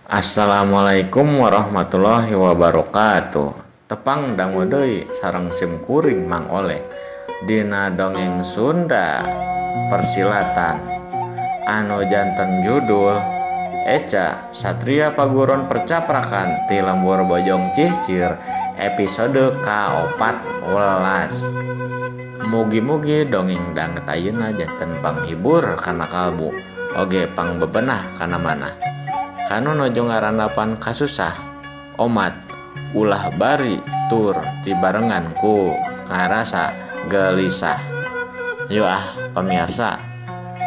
Assalamualaikum warahmatullahi wabarakatuh. Tepang dangu deui sareng sim kuring Mang Oleh dina dongeng Sunda Persilatan anu janten judul Eca Satria Paguron Percaprakan ti Lembur Bojong Cihcir episode ka-14. Mugi-mugi dongeng danget ayeuna janten panghibur kana kalbu oge pangbebenah kana manah. Kanu nuju ngarandapan kasusah omat ulah bari tur dibarengan ku ngarasa gelisah. Yuk ah pamirsa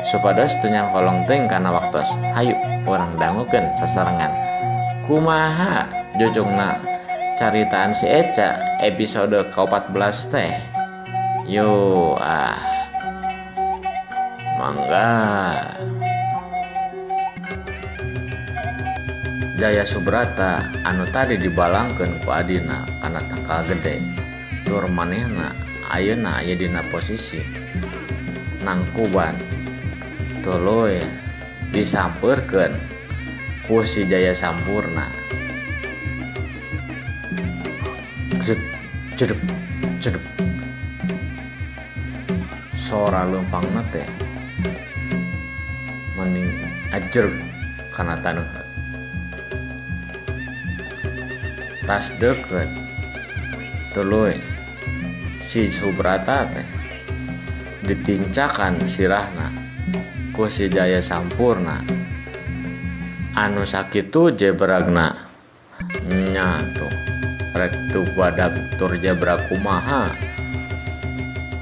supados teu nyangkolong teuing kana waktos, hayu urang dangukeun sasarengan. Kumaha jujungna caritaan si Eca episode ka-14 teh? Yuk ah mangga. Jaya Subrata anu tadi dibalangkeun ku adina kana tangkal gede tur manehna ayeuna aya dina posisi nangkuban tuluy disampeurkeun ku si Jaya Sampurna. Jedep jedep sora leumpangna teh mending ajer kana taneuh. Tas deukeut tuluy si Subrata teh ditincakan sirahna ku si Jaya Sampurna anu sakitu jebragna nya tuh rek teu badag tur jebra kumaha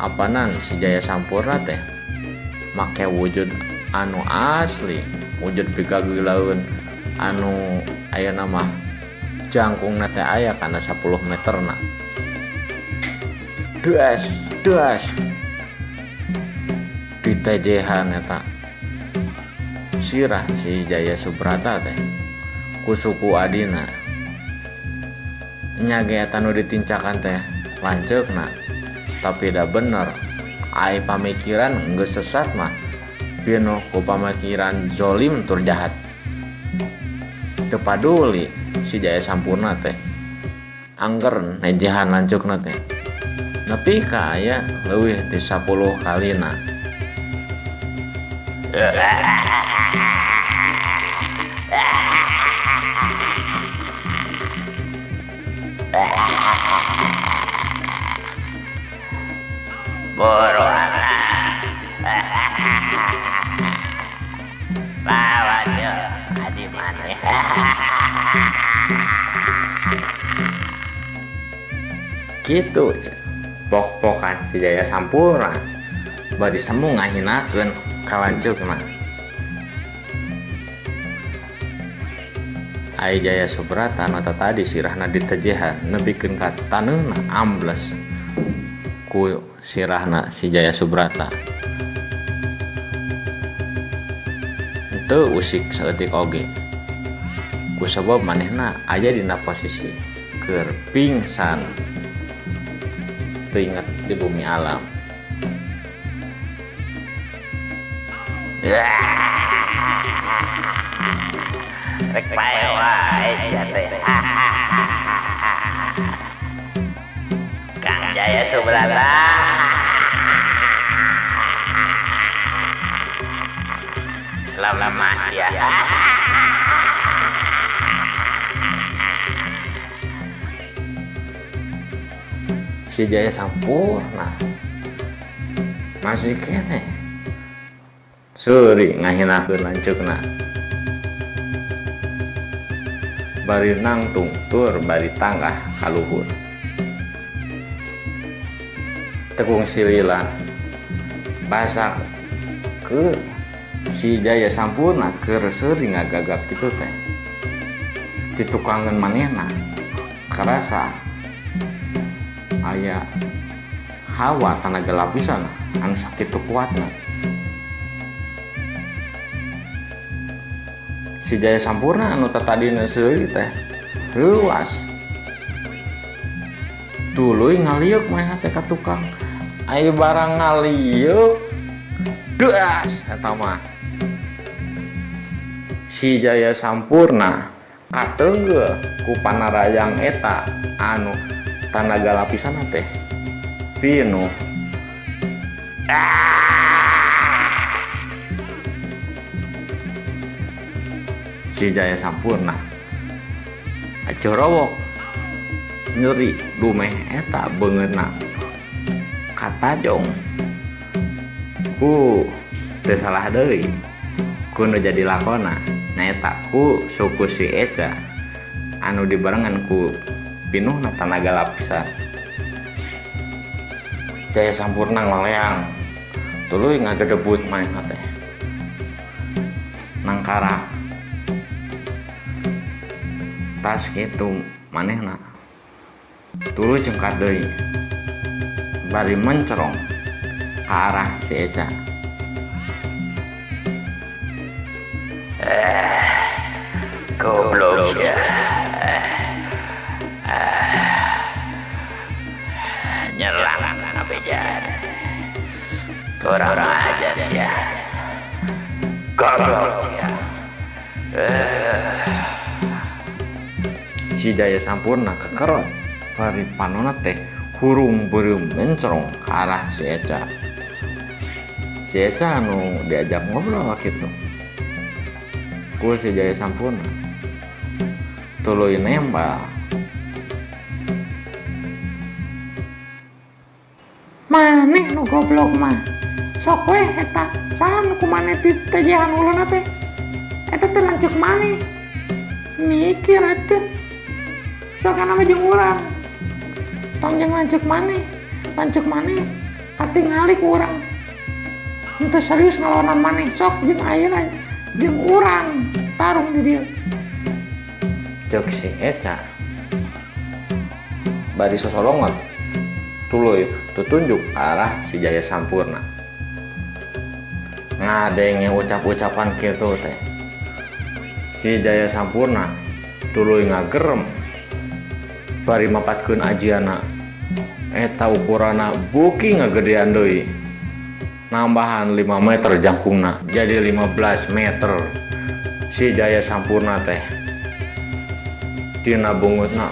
apanan si Jaya Sampurna teh make wujud anu asli wujud pikagilaeun anu ayeuna mah jangkungna teh aya kana 10 meterna. Duas duas ditejehan eta sirah si Jaya Subrata teh ku suku adina nya ge eta nu ditincakan teh lanceukna tapi da bener ai pamikiran geus sesat mah pinuh ku pamikiran zolim tur jahat. Teu paduli si Jaya Sampurna teh angger nejehan lanceukna teh nepi ka aya leuwih ti 10 kalina. Buruan bawa dia adi maneh. Kitu pok-pokan si Jaya Sampurna bari semu ngahinakeun ka lanceukna. Ai Jaya Subrata nu tadi sirahna ditejehan nepikeun ka taneuhna ambles ku sirahna si Jaya Subrata. Henteu usik saeutik oge ku sabab manehna aya dina posisi keur pingsan teu inget di bumi alam. Rek pae wae sia teh. Kang Jaya Subrata. Selamat ya. Si Jaya Sampurna masih kene seuri ngahinakeun lanceukna bari nangtung tur bari tanggah ka luhur. Tekung silila basak ke si Jaya Sampurna keur seuri ngagagak kitu teh ditukangeun manehna karasa aya hawa tanaga lapisan anu sakitu kuatna. Si Jaya Sampurna anu tatadina seuri teh leuas tuluy ngaliuk manehna teh ka tukang. Ai barang ngaliuk das eta mah si Jaya Sampurna Kateungeul ku panarayang eta anu tanaga lapisanna teh pinuh. Si Jaya Sampurna acorowok nyeri dumeh eta beungeutna katajong ku teu salah deui ku nu jadi lakona nyaeta ku suku si Eca anu dibarengan ku pinuhna tanaga lapisan. Jaya Sampurna ngaleang tuluy ngagedebut manehna teh nangkarak tas kitu manehna tuluy cengkat deui bari mencerong ka arah si Eca. Goblok ya. Nyerang abejan. Kurang ajar ya. Goblok ya. Si Jaya Sampurna kekerot bari panonna teh hurung beureum mencerong ka arah si Eca. Si Eca anu diajak ngobrol kitu ku si Jaya Sampurna tuluy nembak. Maneh nu goblok mah. Sok weh eta saha nu ku maneh ditejehan uluna teh. Eta teh lanceuk maneh. Mikir atuh. Sok kana mah jeung urang. Tong jeung lanceuk maneh. Lanceuk maneh katingali ku urang. Henteu serius ngalawanan maneh. Sok jeung ayeuna jeung urang tarung di dieu. Ceuk si Eca bari sosolongot tuluy tutunjuk arah si Jaya Sampurna. Ngadenge ucap-ucapan kitu teh si Jaya Sampurna tuluy ngagerem bari mapatkeun ajiana. Eta ukurana beuki ngagedean deui, nambahan 5 meter jangkungna jadi 15 meter. Si Jaya Sampurna teh tina beungeutna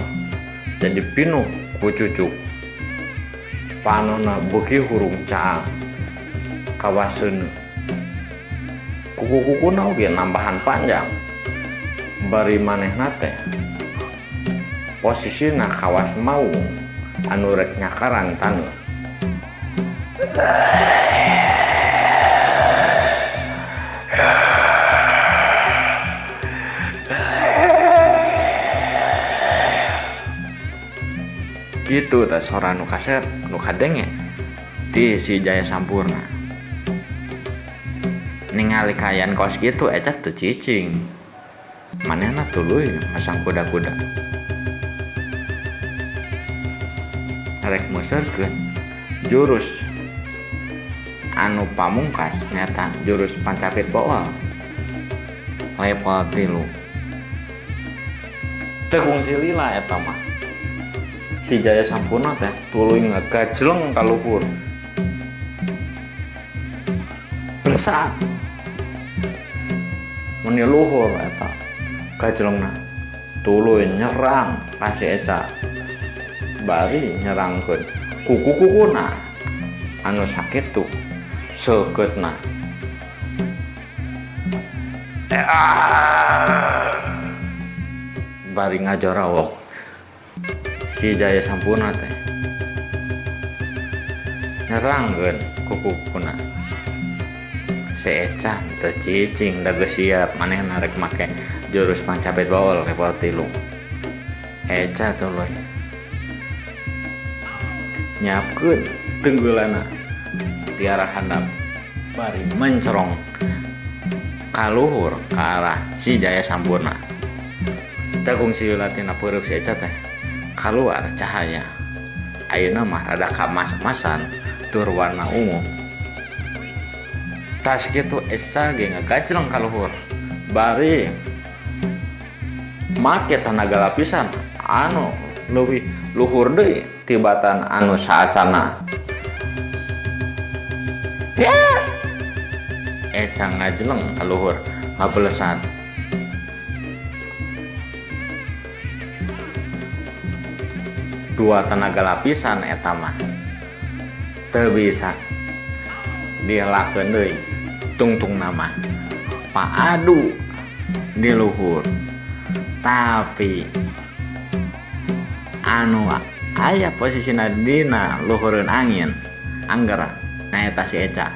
jadi pinuh ku cucuk, panonna beuki hurung caang kawaseun, kuku-kukuna oge nambahan panjang. Bari manehna teh posisina kawas maung anu rek nyakaran taneuh. Kitu teh sora nu kaser nu kadenge ti si Jaya Sampurna. Ningali kaayaan kos kitu Eca teu cicing. Manehna tuluy masang kuda-kuda. Rek meuseurkeun jurus anu pamungkas nyata jurus pancapit bool level 3. Teu kungsi lila eta mah. Si Jaya Sampurna teh tuluy ngagajleng ka luhur. Bersaat meni luhur eta gajlengna tuluy nyerang ka si Eca. Bari nyerangkeun kuku-kukuna anu sakitu seukeutna. Bari ngajorawok si Jaya Sampurna teh nyerangkeun kuku-kukuna. Si Eca teu cicing da geus siap manehna rek make jurus pancapit baol level 3. Eca tuluy nyiapkeun tenggeulana ti arah handap bari mencerong ka luhur ka arah si Jaya Sampurna. Teu kungsi heula tina peureub si Eca teh kaluar cahaya. Ayeuna mah rada kamas-masan tur warna ungu. Tas kitu Eca ge ngagajleng ka luhur bari make tanaga lapisan anu leuwih luhur deui tibatan anu saacana. Ya! Eca ngajleng ka luhur ngabelesat. Dua tenaga lapisan eta mah teu bisa dilakeun deui tungtung nama paadu di luhur tapi anu aya posisina dina luhureun angin angger nyaeta si Eca.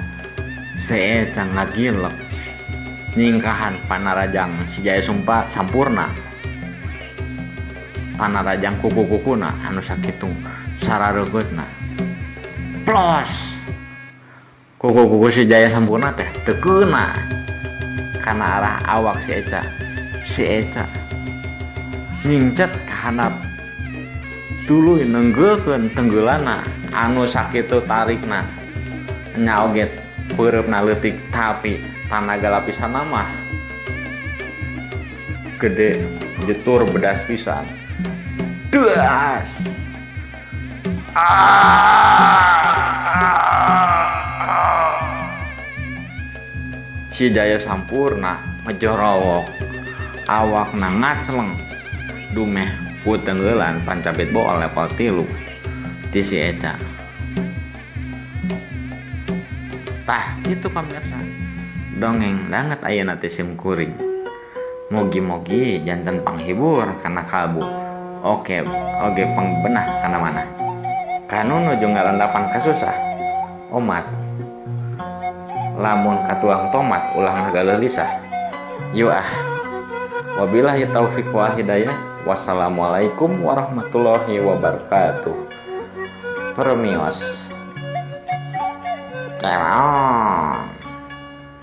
Si Eca ngagilek nyingkahan panarajang si Jaya Sumpa Sampurna panarajang kuku-kukuna anu sakitu sararegeutna plos kuku-kuku si Jaya Sampurna teh teu keuna kana arah awak si Eca. Si Eca nyingcet ka handap tuluy nenggeukeun tenggeulana anu sakitu tarikna nya oge peureupna leutik tapi tanaga lapisanna mah gede jetur bedas pisan. Das. Si Jaya Sampurna ngejorowok awakna ngacleng dumeh ku tenggelan pancabet bool level 3 ti si Eca. Tah kitu pamirsa dongeng danget ayeuna teh sim kuring. Mogi-mogi janten panghibur kana kalbu. Oke, oge pangbenah kana manah. Kanu nuju ngarandapan kasusah omat lamun katuang tomat ulah ngagaleuh lisah. Yuk ah. Wabillahi taufik wal hidayah. Wassalamualaikum warahmatullahi wabarakatuh. Permios. Kelong.